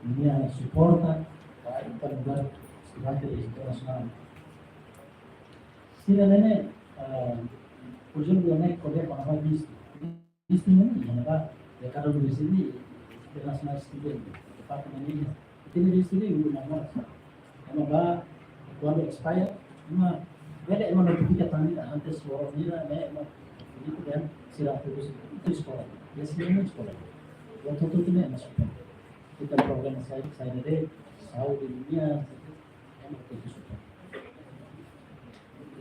Nia suporta, ba, ita nu'udar estudante internasionál. Sira ne'e, eh, por ezemplu, ne'e ko'alia kona-ba vistu. Vistu ne'e, iha ne'ebá, iha kada universidade, international student, department ne'e, ita-nia vistu ne'e, uluk namora. Ema ba, kuandu expire, ema, bele ema notifika tan ita, antes loron ida, ne'e, ema, begitu kan, sira terus, itu sekolah. Ya, sira ne'e sekolah. Yang tutup ne'e, ema sekolah. Ita problema saida, saida de'it, saúde nian, ema tenke suporta.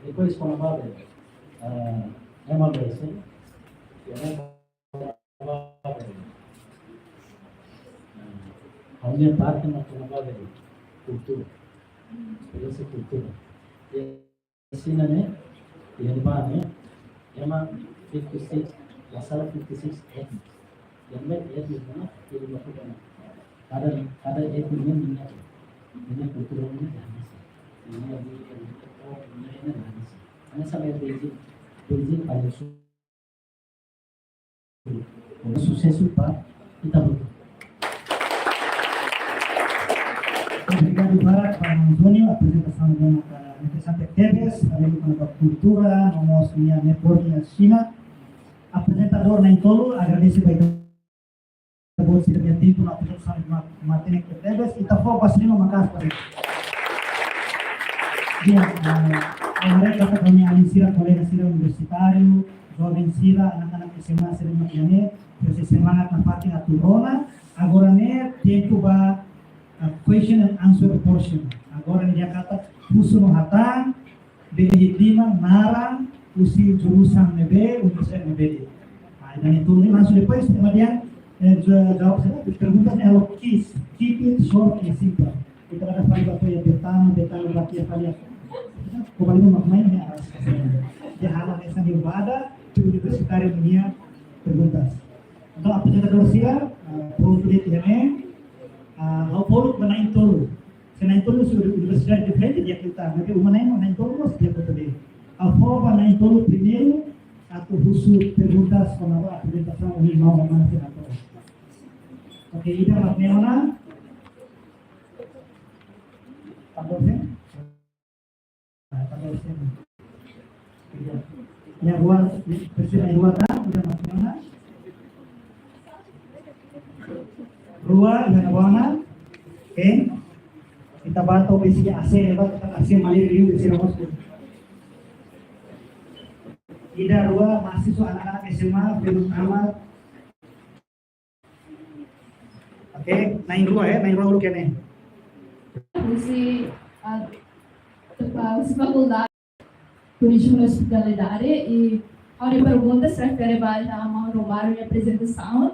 Depois, kona-ba, ah, ema bese, ema bese, ah, ha'u-nia parte mak kona-ba kultura, esperiénsia kultura. Sira ne'e, iha ne'ebá ne'e, ema fifty six, la sala fifty six etnias. Ema etnias ne'e, ema fifty six. Kada, kada etnia ne'e, ne'e, ne'e kultura ne'e, ne'e, ne'e, ne'e, ne'e, ne'e, ne'e. Hanesan Beijing, Beijing, Beijing. Susesu ba ita-boot. Obrigadu barak ba António, aprezentasaun ne'e maka interesante tebes, além de kona-ba kultura, no mós nia network iha Xina. Aprezentadór na'in-tolu, agradese ba ita-boot sira-nia tempu no aprezentasaun ne'e matenek tebes, ita fó basa liman maka'as ba ita. Ya, eh, agora katak ami-nia alin sira, kolega sira universitáriu, joven sira, anak-anak S M A sira mak iha ne'e, terus semangat nafatin atu rona. Agora ne'e tempu ba, uh, question and answer portion. Agora ne'e katak husu no hatán, bele hetan naran, husi jurusan ne'ebé, universidade ne'ebé de'it. Ah, entaun ne'e langsung depois, kemudian, eh, ja-, jawab saida, perguntas ne'e quiz, keep it short and simple. Ita la fali ba ko'alia betana, betana ba ko'alia fali. Kobalimu mak mai ne'e aras. Dehan hanesan ne'e ba ita, tu universitáriu nia perguntas. Entaun, aprezentadór sira, ah, prontu de'it iha ne'e, ah, ha'u fó ba na'in-tolu. Se na'in-tolu husi universidade diferente di'ak liután, maibé uma na'in, na'in-tolu mós di'ak liután. Ha'u fó ba na'in-tolu primeiru, atu husu perguntas kona-ba aprezentasaun ohin maun-alin sira hato'o. Oke, ida mak ne'e ona. Tambah sen. Nah, tambah sen. Iya. Yang dua, terus yang dua kan, ida mak ne'e ona. Rua, ida mak ne'e ona. Oke. Ita bá to'o besi A C, ya, bá, A C mali riu di sini, bos. Ida, rua, mahasiswa anak-anak S M A, belum tamat. Oke, na'in-rua, ya, na'in-rua uluk iha ne'e. Husi, ah, tempat, husi fakuldade Turizmu no Ospitalidade, i ha'u-nia perguntas refere ba iha maun Romário nia aprezentasaun.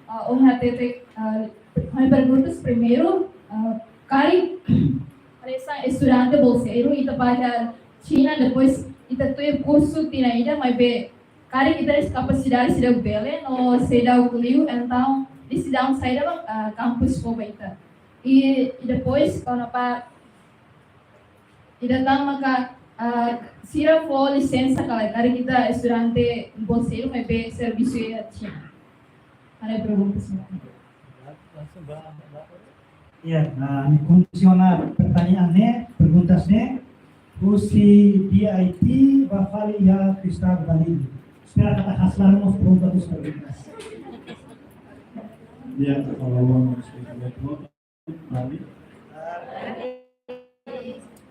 Ah, ohin hatete, ah, ha'u-nia perguntas primeiru, ah, karik hanesan estudante bolseiru, ita bá iha Xina, depois ita tuir kursu tinan ida, maibé karik ita-nia kapasidade seidauk bele, no seidauk liu, entaun desizaun saida mak, ah, kampus fó ba ita. I, i depois, kona-ba ida tan maka, ah, sira fó lisensa ka lae, karik ita estudante bolseiru maibé servisu iha Xina. Ada perguntas? Ya, ah, ami kontinua pertanyaan ne'e, perguntas ne'e, husi D I T ba fali iha Cristal Bali. Espera katak Haslan mós prontu atu perguntas. Ya, kalau mau Bali.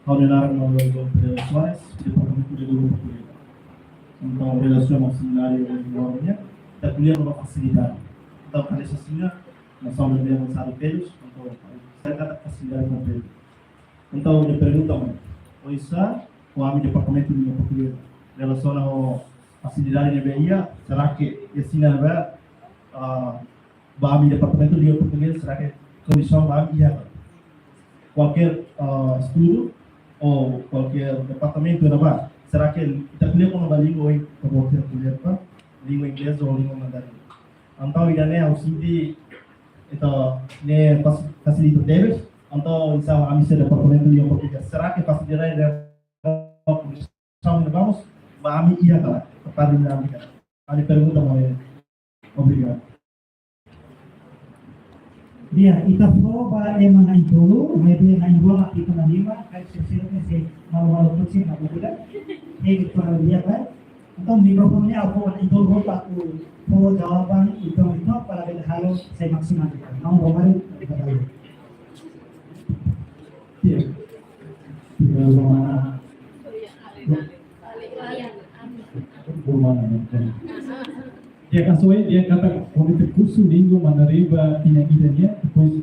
Ha'u-nia naran Manuel João Pereira Soares, Departamentu de Língua Portugeza. Entaun, relasiona ho semináriu de Lingua nian, ita ko'alia kona-ba fasilidade. Entaun, hanesan sira, nasaun ne'ebé avansa tebes, entaun, será que fasilidade kompleta. Entaun, ha'u-nia pergunta mak, oinsá ho ami Departamentu de Língua Portugeza relasiona ho fasilidade ne'ebé iha, será que ensina ne'ebé, ah, ba ami Departamentu de Língua Portugeza, será que kondisaun ba ami iha? Kualkér, ah, estudu ou kualkér departamentu iha ne'ebá, será que ita ko'alia kona-ba língua, ou ita ko'alia kona-ba língua inglesa ou língua mandarin? Entaun, ida-ne'e ha'u sente, entaun, ne'e fas-, fasilita tebes. Entaun, oinsá ami sira Departamentu de Língua Portugeza, será que fasilidade ne'e, saun ne'e vamos, ba ami iha ka lae, para ami ka lae. Ami pergunta mai. Obrigadu. Di'ak, ita fó ba ema na'in-tolu, maibé na'in-rua mak ita na lima, karik sira-ne'e sei malu-malu kecil na buku dah. Hei, ita na lihat, eh. Entaun, mikrofone ne'e ha'u fó ba na'in-tolu, ha'u fó jawaban, entaun, entaun, para bele halo sai maksimal. Maun Romário, obrigadu. Di'ak. Di'ak, Romana. Romana, ya. Di'ak, hanesan ohin dehan katak kuandu ita kursu língua mak lariba tinan ida nian, depois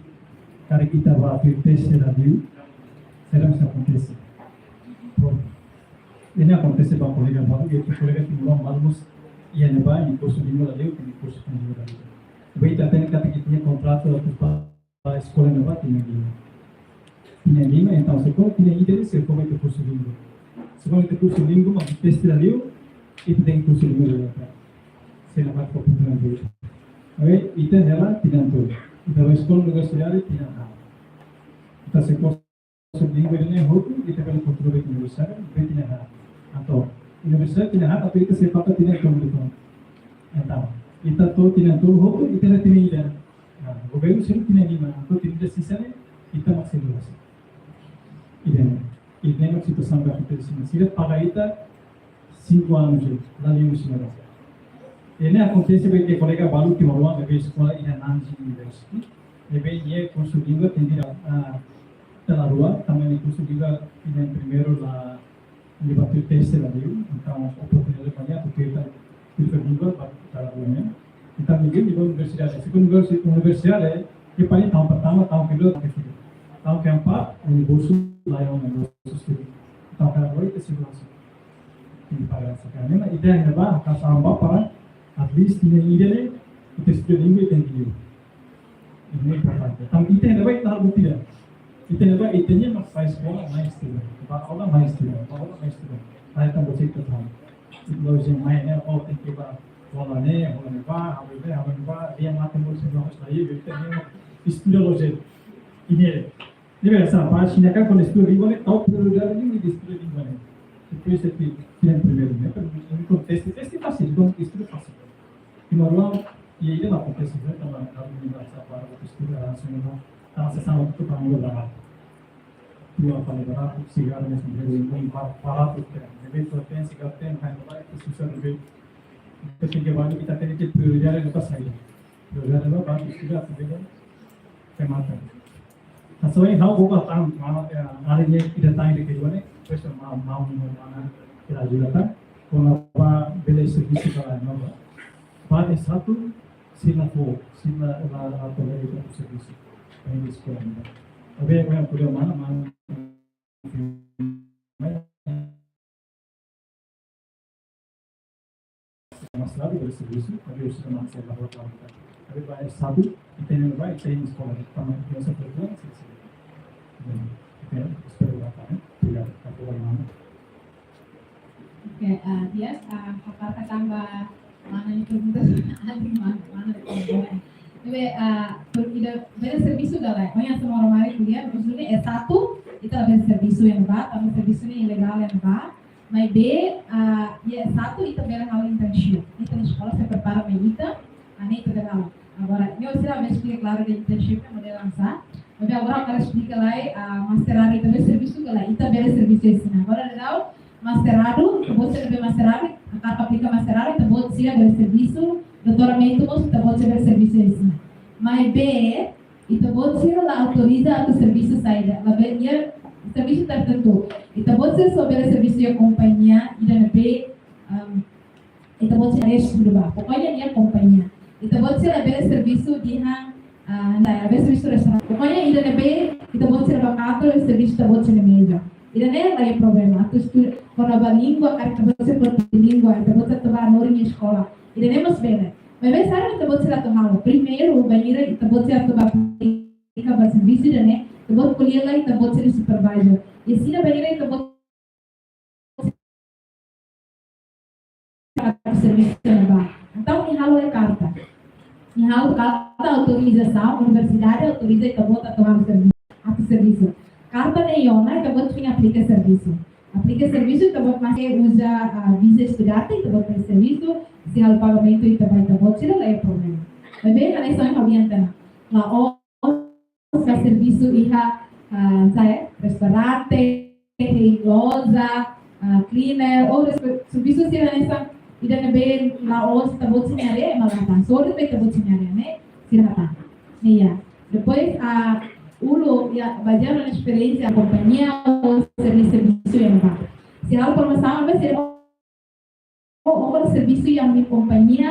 karik ita bá tuir teste la liu, saida mak sei akontese? Prontu. Ne'e akontese ba kolega balu, i kolega timoroan balu mós iha ne'ebá, nia kursu língua la liu, nia kursu língua la liu. Ne'ebé ita hatene katak ita-nia kontratu atu bá bá eskola ne'ebá tinan lima. Tinan lima, entaun, se kuandu tinan ida de'it sei fó ba ita kursu língua. Se kuandu ita kursu língua, mak teste la liu, ita tenke kursu língua la liu. Se la bá fó tinan lima. Oke, ita hela tinan tolu. Ita bá eskola universitária tinan haat. Ita se kursu língua ne'e hotu, ita bele kontrola universitária, bele tinan haat. Entaun, universitária tinan haat, entaun ita sei falta tinan tolu de'it. Entaun, ita to'o tinan tolu hotu, ita la tinan ida. Nah, governu sira tinan lima, entaun tinan ida sira ne'e, ita mak sei loloos. Ida-ne'e, ida-ne'e mak situasaun ne'ebé akontese, sira paga ita cinco anos, la liu sira. Ne'e akontese ba ita-nia kolega balu timoroan ne'ebé eskola iha Nanjing University. Ne'ebé nia kursu língua tenke, ah, tinan rua, tanba nia kursu língua tinan primeiru la, nia bá tuir teste la liu, entaun oportunidade ba nia atu tuir, tuir língua ba tinan rua nian. Entaun nia bá universidade, se kuandu universi-, universidade, nia paling tahun pertama, tahun kedua, tahun ketiga. Tahun keempat, nia bolsu laiha ona, bolsu studi. Entaun kada rua ita sei loloos. Nia paga sekarang. Ne'e mak ita ne'ebá, hakarak sa'e ba para, at least, tinan ida ne'e, ita estuda língua ita-nia liur. Ne'e importante. Tanba ita ne'ebá ita halo buat ida. Ita ne'ebá ita-nia mak faz bola mais tiga. Bá aula mais tiga. Bá aula mais tiga. Aí tanba ita tahu. Ita loos mai ne'e, oh, tenke bá bola ne'e, bola ne'ebá, halo ne'e, halo ne'ebá, dia mate mós se nós aí, ita-nia mak estuda loos. Ida-ne'e. Ne'ebé hanesan, ba sira ne'ebé kuandu estuda língua ne'e, tau prioridade ne'e, estuda língua ne'e. Depois ita tinan primeiru ne'e, para ita teste, teste fasil, entaun estuda fasil. Timoroan, i ida la akontese, ne'e, tanba, tanba nia bá sa para estuda, hanesan ne'e, tanba sasán atu tau ba baratu. Tua fali baratu, sigarru ne'e, sendiri, ne'e, ba-, baratu, ne'e, ne'ebé tua ten, sigarru ten, hai, ne'ebá, ita susar, ne'ebé, ita tenke ba, ita tenke prioridade ne'e ba saida. Prioridade ne'e ba, estuda, atu bele remata. Hanesan ohin ha'u boba tan, ma, eh, hari ini kita tanya di kedua ne'e, terus ma, mau mana kita juga tan, kona-ba bele servisu ka lae, no ba. Ba S satu, sira fó, sira la, la, la tolera ita servisu. Ini di sekolah ini. Tapi apa yang kuliah mana, mana, mestradu bele servisu, tapi usia masih laboratóriu. Tapi ba S satu, ita-nia ba, ita-nia eskola, tanba ita-nia sekolah, sih, sih. Oke, espera ba, ya. Tidak, aku bagaimana. Oke, eh, di'ak, eh, hakarak hatán ba mana nia pergunta, alin mana, mana nia pergunta. Ne'ebé, eh, per-, ida bele servisu ka lae, ohin hanesan maun Romari ko'alia, maksudnya S satu, ita la bele servisu iha ne'ebá, tanba servisu ne'e ilegál iha ne'ebá, maibé, ah, iha S satu ita bele halo internship. Ita-nia eskola sei prepara mai ita, ah, ne'e ita bele halo. Agora, ne'e sira bele esplika klaru de'it internship ne'e modelu oinsá. Maibé agora hakarak esplika lai, ah, mestradu ita bele servisu ka lae, ita bele servisu iha sira. Agora, daudaun mestradu, ita-boot sira ne'ebé mestradu, hakarak aplika mestradu, ita-boot sira bele servisu, doutoramentu mós, ita-boot sira bele servisu iha sira. Maibé, ita-boot sira la autoriza atu servisu saida, labele iha servisu tertentu. Ita-boot sira só bele servisu iha kompañia ida ne'ebé, ehm, ita-boot sira restu ba. Pokoknya iha kompañia. Ita-boot sira labele servisu dehan, ah, la, labele servisu restoran. Pokoknya ida ne'ebé ita-boot sira bá kaer servisu ita-boot sira-nia meza. Ida-ne'e la iha problema. Atu estuda kona-ba língua, karik ita-boot sira foti língua, ita-boot sira atu bá hanorin iha eskola. Ida-ne'e mós bele. Maibé saida mak ita-boot sira atu halo? Primeiru, bainhira ita-boot sira atu bá aplika ba servisu ida-ne'e, ita-boot ko'alia lai ita-boot sira-nia supervisor. I sira bainhira ita-boot servisu iha ne'ebá. Entaun, nia halo karta. Nia halo karta autorizasaun, universidade autoriza ita-boot atu halo servisu, atu servisu. Karta ne'e iha ona, ita-boot foin aplika servisu. Aplika servisu, ita-boot masih uza, ah, viza estudante, ita-boot bele servisu, sei halo pagamentu, ita-boot, ita-boot sira la iha problema. Maibé, hanesan ohin ha'u dehan tiha ona. La'ós bá servisu iha, ah, saida, restaurante, hein loja, ah, cleaner, ou respe-, servisu sira hanesan, ida ne'ebé la'ós ita-boot sira-nia área, ema la hatán. Só ita-boot sira-nia área, ne'e, sira hatán. Ne'e iha. Depois, ah, uluk, iha, bazeia ba esperiénsia kompañia, ou servisu, servisu iha ne'ebá. Se halo formasaun, maibé se, ou, ou servisu iha ami-nia kompañia,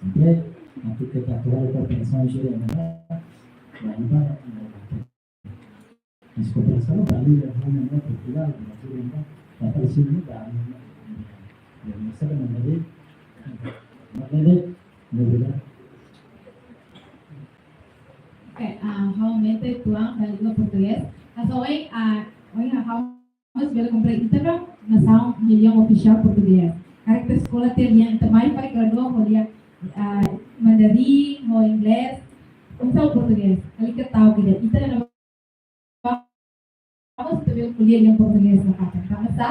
Sempre atu ke ta atuál kooperasaun sira ne'ebé, ba ita, es kooperasaun ba liga ho ne'e Portugal, Brasil, ne'e, ba ta sini ba, ya, masa ke mana de, mana de, mana de. Oke, ah, ha'u mete tuan ba língua portugés. Asa oin, ah, oin ha'u mós bele komprende ita-nia nasaun nia lian ofisiál portugés. Karik eskola tiha lian, ita mai para gradua ho lian, ah, mandarin, ho inglés, oinsá portugés. Lalika ta'uk ida, ita-nia vamos ita bele ko'alia lian portugés la katak. Tanba sá,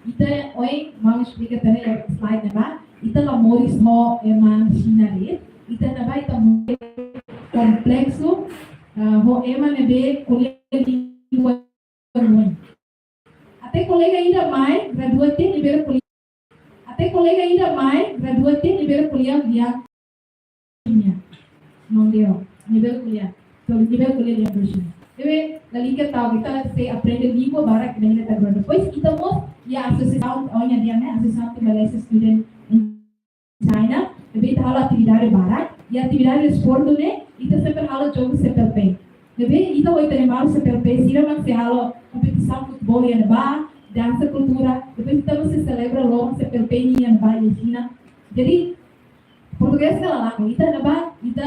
ita ohin maun esplika tiha iha slide ne'ebá, ita la moris ho ema Xina de'it, ita ne'ebá ita moris kompleksu, ah, ho ema ne'ebé ko'alia língua oin. Até kolega ida mai, gradua tiha nia bele ko'alia. Até kolega ida mai, gradua tiha nia bele ko'alia lian Xina. Não deu. Nia bele ko'alia. Entaun, nia bele ko'alia lian Xina. Ne'ebé, lalika ta'uk, ita sei aprende língua barak, ita bele gradua iha asosiasaun, ohin dia ne'e, Association to Malaysia Student in China, ne'ebé ita halo atividade barak, iha atividade desportu ne'e, ita sempre halo jogu C P L P. Ne'ebé ita ho ita-nia maluk C P L P sira mak sei halo kompetisaun futeból iha ne'ebá, dansa kultura, depois ita mós sei selebra loron C P L P nian ba iha Xina. Jadi, portugés ka la lakon, ita ne'ebá, ita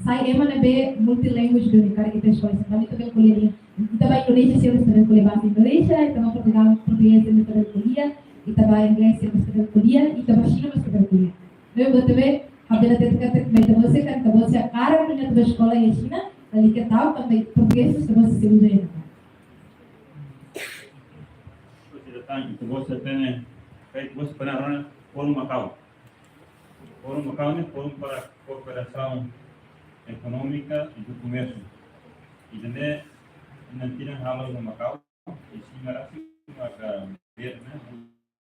sai ema ne'ebé multilanguage duni, karik ita eskola, ita bele ko'alia, ita ba Indonézia, sira mós bele ko'alia bahasa Indonézia, ita ba Portugal, portugés, sira mós bele ko'alia, ita ba inglés, sira mós bele ko'alia, ita ba Xina, mós bele ko'alia. Ne'ebé buat ne'ebé, apabila ita katak, ita-boot sira kan, ita-boot sira hakarak duni atu ba eskola iha Xina, lalika ta'uk, tanba portugés, ita-boot sira sei uza iha ne'ebá. Ita-boot sira hatene, karik ita-boot sira pernah rona Fórum Macau. Fórum Macau ne'e Fórum para Kooperasaun Ekonómika i Komérsiu. Ida-ne'e, ida-ne'e halo iha Macau, i Xina rasik maka hadeer, ne'e,